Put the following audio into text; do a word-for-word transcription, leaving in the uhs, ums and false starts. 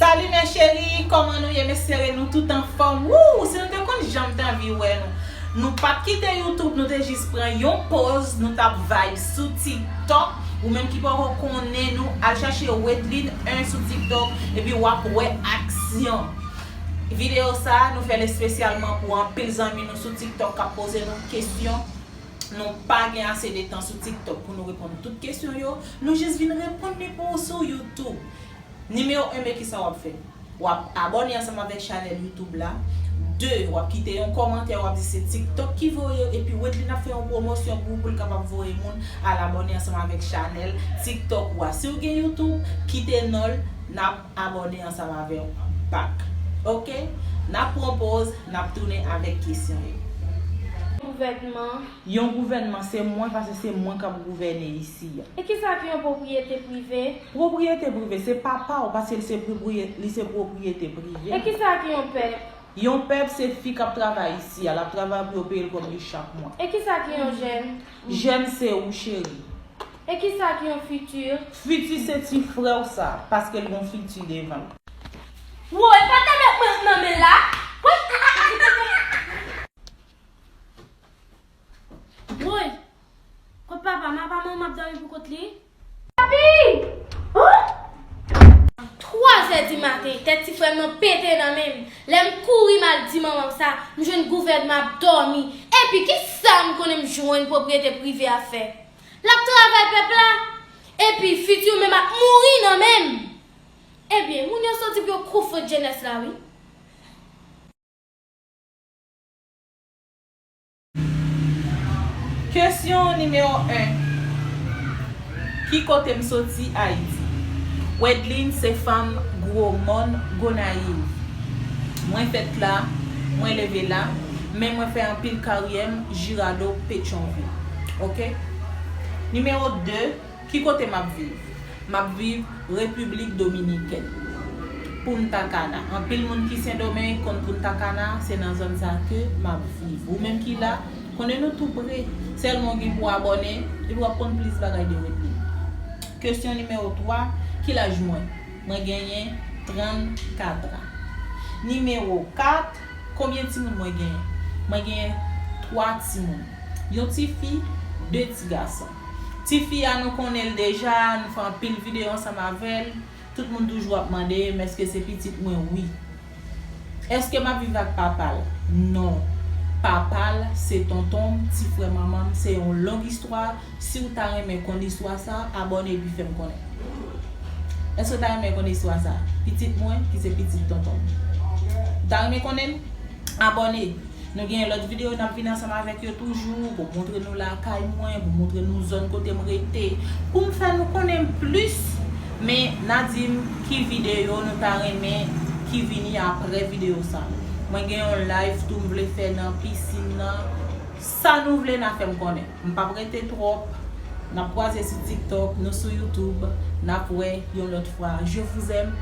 Salut mes chéris, kòman nou ye? M espere nou tout anfòm. Wou, si nou te konn jan m te anvi wè nou. Nou pa t kite YouTube, nou te jis pran yon pòz, nou t ap vibe sou TikTok. Ou menm ki poko konnen nou, al chache Wedline un sou TikTok, epi w ap wè aksyon. Videyo sa a, nou fè l espesyalman pou anpil zanmi nou sou TikTok k ap poze nou kesyon. Nou pa gen ase de tan sou TikTok pou nou reponn tout kesyon yo. Nou jis vin reponn li pou ou sou YouTube. Nimewo en, men kisa w ap fè? W ap abòne ansanm avèk chanèl YouTube la. De, w ap kite yon kòmantè, w ap di se TikTok ki voye yo, epi Wedline ap fè yon pwomosyon pou ou, pou l kapab voye moun al abòne ansanm avèk chanèl TikTok ou a. Si w gen YouTube, kite non l, n ap abòne ansanm avè w back. Oke? N ap pran pòz, n ap tounen avèk kesyon yo. Gouvènman. Yon gouvènman se mwen, paske se mwen k ap gouvène isi a. E kisa ki yon pwopriyete prive? Pwopriyete prive se papa w, paske l se pwopriye-, li se pwopriyete prive. E kisa ki yon pèp? Yon pèp se fi k ap travay isi a, l ap travay pou yo peye l kòb li chak mwa. E kisa ki yon jèn? Jèn se ou, cheri. E kisa ki yon fiti? Fiti se ti frè w sa, paske l gon fiti devan l. Woy, pa ta met mwen nan men la. Woy, woy. Kot papa m? Apa manman m ap dòmi pou kont li? Papi! Huh? Twa zè di maten, tèt ti frè m nan pete nan men m. Lè m kouri m al di manman m sa, m jwenn gouvènman ap dòmi. Epi, kisa m konnen m jwenn pwopriyete prive a fè? L ap travay pèp la, epi fiti w menm ap mouri nan men m. Ebyen, moun yo soti pou yo konfwont jenès la, wi. Kesyon nimewo en. Ki kote m soti? Ayiti. Wedline se fanm Gwo Mòn, Gonayiv. Mwen fèt la, mwen leve la, men mwen fè anpil karyè m Jirado, Petyonvil. Oke? Nimewo de, ki kote m ap viv? M ap viv Repiblik Dominikèn. Punta Cana. Anpil moun ki Sendomeng konn Punta Cana, se nan zòn sa ke m ap viv. Ou menm ki la, konnen nou tou pre. Sèlman w gen pou w abòne, epi w ap konn plis bagay de Wedline. Kesyon nimewo twa, ki laj mwen? Mwen genyen trannkat an. Nimewo kat, konbyen timoun mwen genyen? Mwen genyen twa timoun. Yon tifi, de ti gason. Tifi a, nou konnen l deja, nou fè anpil videyo ansanm avè l. Tout moun toujou ap mande m èske se pitit mwen, wi. Èske m ap viv ak papa l? Non. Papa l se tonton m, ti frè manman m, se yon long istwa. Si w ta renmen konn istwa sa, abòne epi fè m konnen. Èske w ta renmen konn istwa sa? Pitit mwen, ki se pitit tonton m. Ou ta renmen konnen l? Abòne. Nou gen lòt videyo n ap vin ansanm avèk yo toujou, pou montre nou lakay mwen, pou montre nou zòn kote m rete, pou m fè nou konnen m plis. Men n a di m ki videyo nou ta renmen ki vini apre videyo sa. Mwen gen yon live tou m vle fè nan pisin nan. Sa nou vle, n a fè m konnen. M p ap rete twòp. N ap kwaze sou TikTok, nou sou YouTube. N ap wè yon lòt fwa. Je vous aime.